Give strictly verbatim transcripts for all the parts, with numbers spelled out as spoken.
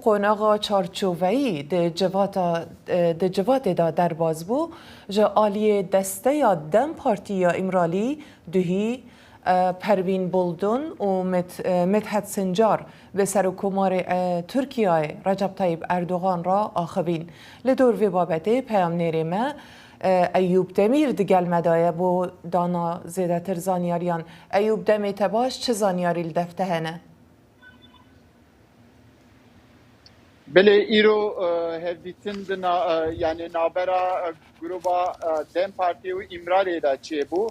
qonaxa çarçoveyî di civata, di civatê de derbas bû. Ji aliyê desteya DEM Partî ya Îmralî duhî, e, Pervîn Buldan û Mit-, e, Mithet Sincar bi Serokkomarê, e, Tirkiyeyê Recep Tayyip Erdogan re axivîn. Li dor vê babetê peyamnêrê me, e, Eyûp Demîr digel me de ye bo dana zêdetir zanyariyan. Eyûp, demê te baş, çi zanyarî li def te hene? Belê, îro, e, hevdîtin di na-, e, yani navbera, e, gruba, e, DEM Partî û Îmraliyê de çêbû.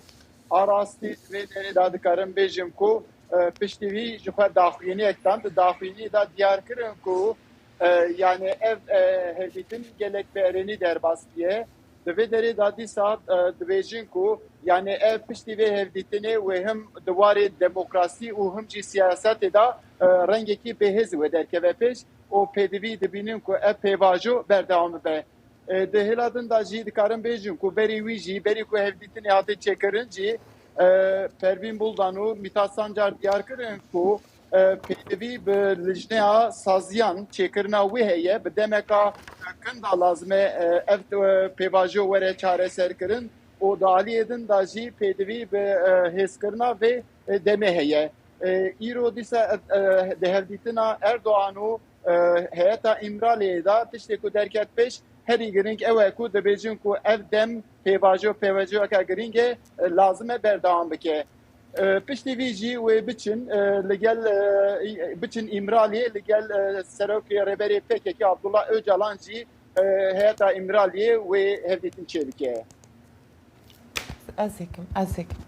A rastî di vê derê de dikarim bêjim ku, e, piştî vî ji xwe daxuyaniyek dan, di daxuyaniyê de diyar kirin ku, e, yani ev, e, hevdîtin gelek bi erênî derbas diye. Di vê derê de dîsa, e, dibêjin ku, yani ev piştî vê hevdîtinê wê him di warê demokrasî û him jî siyasetê de, e, rengekî bêhêz wê derkeve pêş û pêdivî dibînin ku ev pêvajo berdewam bibe. E, di hêla din de jî dikarin bêjin ku berî wî jî, berî ku hevdîtinê hate çêkirin jî, e, Pervîn Buldan û Mithat Sancar diyar kirin ku, e, pêdivî bi lijneya saziyan çêkirina wê heye, bi demeka kin de lazim e, e, ev, e, pêvajo were çareserkirin û di aliyê din de jî pêdivî bi, e, hêzkirina vê, e, demê heye. E, îro dîsa, e, e, di hevdîtina Erdogan û, e, heyeta Îmraliyê de tiştê ku derket pêş herî girîng ew e ku dibêjin ku ev dem pêvajo, pêvajoyeke girîng e, e, lazim e berdewam bike. E, piştî vî jî wê biçin, e, li gel, e, biçin Îmraliyê, li gel, e, serokê rêberê P K K Abdullah Ocalan jî, e, heyeta Îmraliyê wê hevdîtin çêbike. Ez êkim, ez êkim.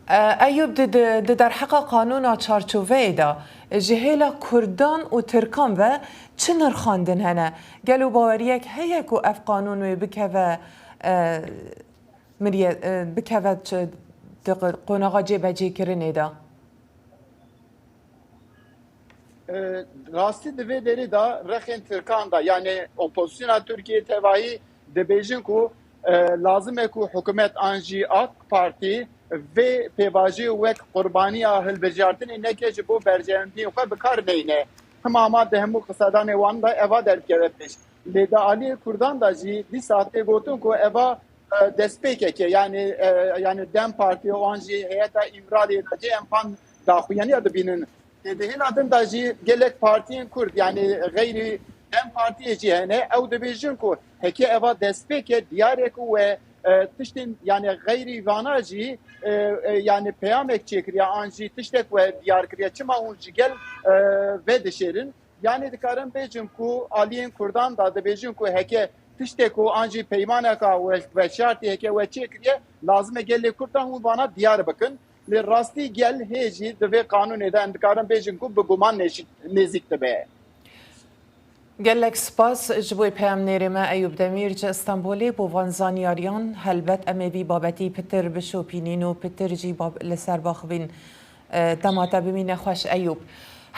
E, Eyûp, di, di, di derheqa qanûna çarçoveyê de ji hêla Kurdan û Tirkan ve çi nirxandin hene? Gelo baweriyek heye ku ev qanûn wê bikeve, e, miriyê, e, bikeve çi, di qonaxa cêbecêkirinê de? E, rastî di vê derê de rexên Tirkan de, yani opozisyona Tirkiyê tevahî dibêjin ku, e, lazim e ku hikûmet an jî AK Partî vê pêvajoyê wek qurbaniya hilbijartinê neke ji bo berjewendiyên xwe bi kar neyne. Hima hima di hemû qisedanê wan de eva derdikeve pêş. Lê di aliyê Kurdan de jî dîsa tê gotin ku eva, e, destpêkek e, yani, e, yani DEM Partî û an jî heyeta Îmraliyê de jî em van daxuyaniya dibînin. Lê di hêla din de jî gelek partiyên Kurd, yani xeyrî DEM Partiyê jî hene, ew dibêjin ku heke eva destpêk e, diyar e ku we, e, tiştên, yani xeyrî vana jî, e, e, yani peyamek çêkiriye, an jî tiştek we diyar kiriye. Çima hûn ji gel, e, vedişêrin? Yani dikarim bêjim ku aliyên Kurdan da dibêjin ku heke tiştek û an jî peymaneka we-, veşartî heke we çêkiriye, lazim e gelê Kurd de hûn vana diyar bikin. Lê rastî gel hê jî di vê qanûnê de em dikarin bêjin ku bi guman nêşî-, nêzîk dibe. Gelek spas ji bo peyamnêrê me Eyûp Demîr ji Stenbolê bo van zanyariyan. Helbet em ê vî babetî pitir bişopînîn û pitir jî bab-, li ser baxivîn. E, dema te bimîne xweş Eyûp.